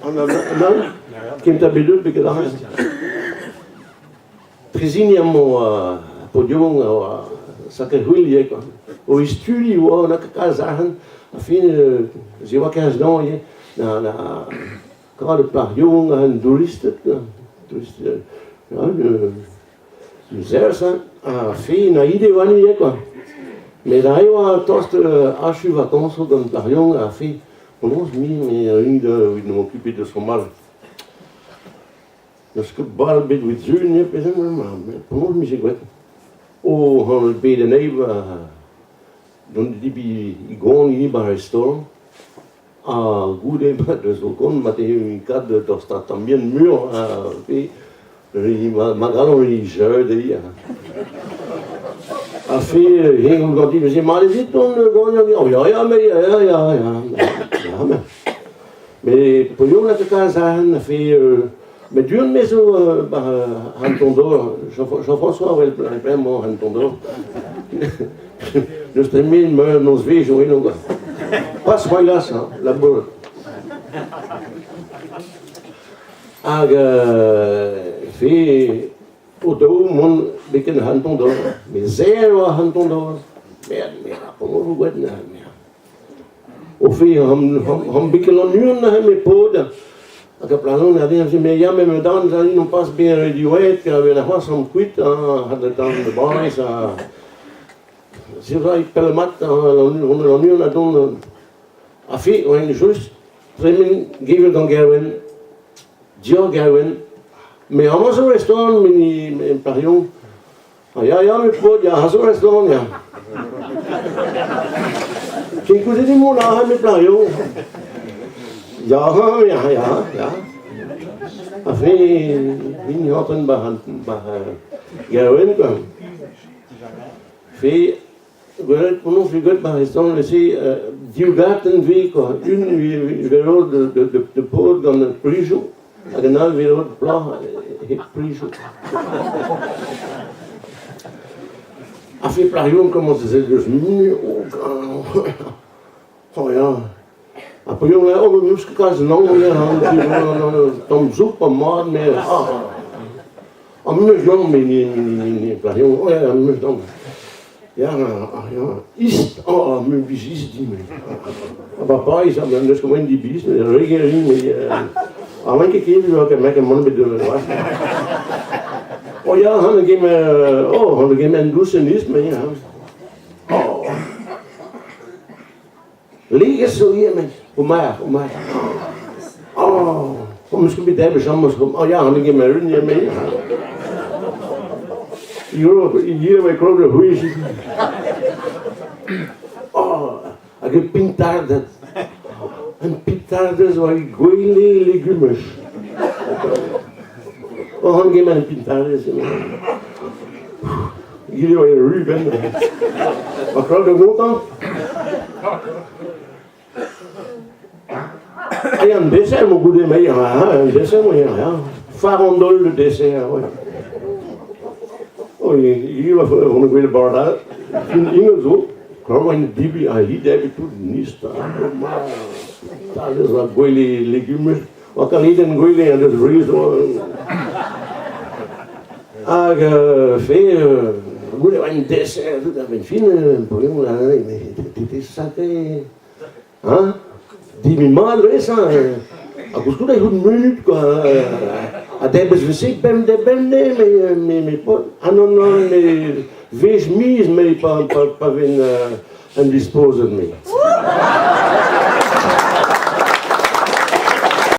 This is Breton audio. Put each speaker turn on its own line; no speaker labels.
An an kentañ bet deuet betek ar Trezini amañ paotr yaouank a oa sakret c'hwil ivez kwa. O studi oa na ket kalz arc'hant a fin se oa kalz dañ ivez na na kavet plac'h yaouank an douristed kwa touristed ya Serzh ha fin a ide warni ivez kwa. Met aze oa tost achu vakañsoù gant plac'h yaouank ha fin penaos me me a evit m'occuper de son mal. N'eus ket bal bet evit sul nep ez penaos 'mije graet? Oh, hon eus bet anezhi dont da debriñ e goan hini 'ba ar restaurant ha goude ma deus o kont ma te kad tostañ tamm bihan muioc'h ha pe ma galon hini jeu dezhi ha fe heñ ganti neuze mat ez it dont gant oh ya ya mais ya ya ya ya ya Mais pognon a kalz arc'hant a fait met du-hont me zo ba an Tondor Jean-François a wel bremañ an Tondor N'eus tremen meur nozvezhioù eno kwa. Pas c'hoazh hein, labour. Hag fe o daou mont beken an Tondor. Met serr oa an Tondor. Met me a penaos vo gwet neuze. O fe, hon biken an unan neuze me paotr. Hag ar plac'h a vez me ya me me dan non pas bien diouet car la c'hoazh am kuit ha da dan de bras ha c'est vrai pell mat on an unan a don a fe oen just tremen gevel gant Gerwen dior Gerwen mais amañ zo restaurant me me parion Ah ya, ya, met paotr, ya, a zo restaurant, ya. Kenkoulz eo mont aze, met plac'h eo. Ya, ya, ya, ya. Ha fe, hini hanten ba, ba Gerwen, quoi. Fe, gwelet, penaos e gwelet ba restaurant, neuze, div gartenn vez, quoi. Un velo de, de, de, de paotr gant plijoù. Hag an all velo plac'h hep plijout. A fe plac'h yaouank komañs da sellet deus mui, oh oh ya. Ha pa yaouank oh n'eus ket kalz naon ya, tamm soup ha mat met ah ah meus naon met ne plac'h yaouank oh ya meus naon. Ya ya ist oh me blij ist din Ha ba Pariz n'eus ket moaien dibiz met reggae rin met ha oan ket ket ket ket mont bet Oh ya han a gemer oh han a gemer un dousenn ist me ya. Oh. Lies zo hier met o maar o maar. Oh, kom eens bet debret jammes oh ya han a gemer un ya me. Hier wij krog de huis. Oh, hag e pintarded. Un pintardez oa e gwele legumaj. Oh, an gement pintardez. Gilles oa e Ruben. A krog da gontañ? Et un dessert, mon goude meilleur, hein, un dessert, moi, hein. Farandole de dessert, ouais. Oh, il va on a gwele bordal. Inge zo. Kromm dibi ha hi debi tout nist. Ta deus a gwele legumaj. Oa kaliden gwele an deus ruiz. Hag fe, goude oa un dessert tout a-benn fin, problème mais t'étais sacré. Hein? Dibi mat 'vez hein? Ha koulskoude e c'hout munut quoi. Ha debez 'vez bemdez bemdez mais mais mais paotr. Ah non non mais 'vez miz me pa pa pa vin indisposet me.